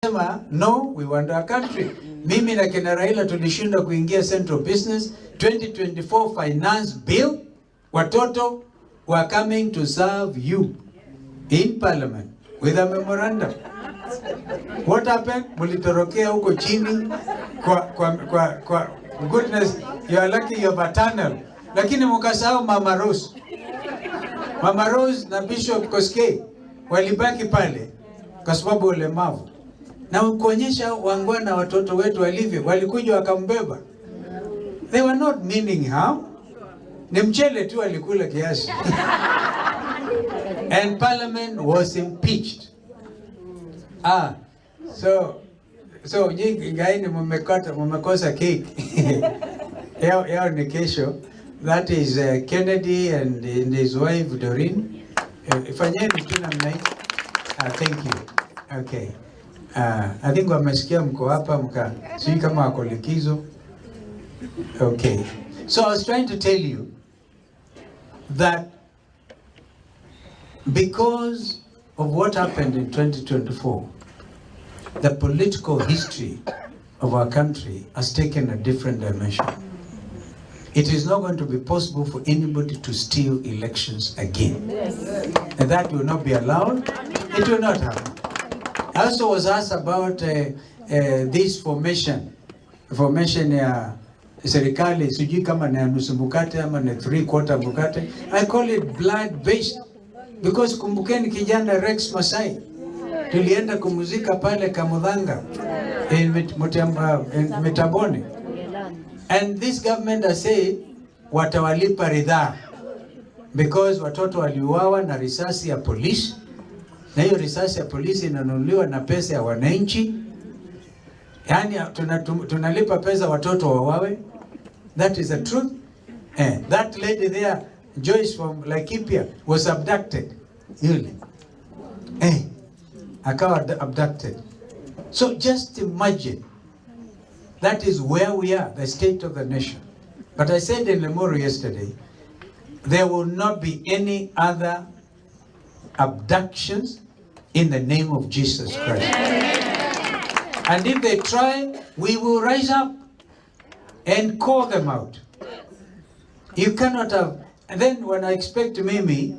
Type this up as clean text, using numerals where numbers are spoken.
Tukasema no, we want our country. Mimi na kina Raila tulishinda kuingia Central Business 2024 Finance Bill. Watoto were coming to serve you in parliament with a memorandum. What happened? Mulitorokea huko chini kwa goodness, you are lucky you have a tunnel. Lakini mukasahau Mama Rose. Mama Rose na Bishop Koskei walibaki pale kwa sababu ulemavu, na kuonyesha wangwana watoto wetu walivyo, walikuja wakambeba. They were not meaning harm, ni mchele tu alikula kiasi. And parliament was impeached. Ah, so nyinyi gaini mmekata mmekosa cake. Yao ni kesho. That is Kennedy and his wife Doreen. Fanyeni tu namna hii. Ah, thank you. Okay. I think wamesikia mko hapa mka sijui kama wako likizo. Okay. So I was trying to tell you that because of what happened in 2024, the political history of our country has taken a different dimension. It is not going to be possible for anybody to steal elections again. And that will not be allowed. It will not happen. I also was asked about this formation ya serikali, sijui kama ni ya nusu mkate ama ni three quarter mkate. I call it blood based because kumbukeni kijana Rex Masai tulienda kumzika pale Kamudhanga in Mitaboni, and this government has said watawalipa ridhaa because watoto waliuawa na risasi ya polisi, na hiyo risasi ya polisi inanunuliwa na pesa ya wananchi. Yaani tunalipa pesa watoto wauawe. That is the truth. That lady there, Joyce from Laikipia, was abducted. Yule. Akawa abducted. So just imagine. That is where we are, the state of the nation. But I said in Limuru yesterday, there will not be any other abductions in the name of Jesus Christ. And if they try, we will rise up and call them out. You cannot have. And then when I expect Mimi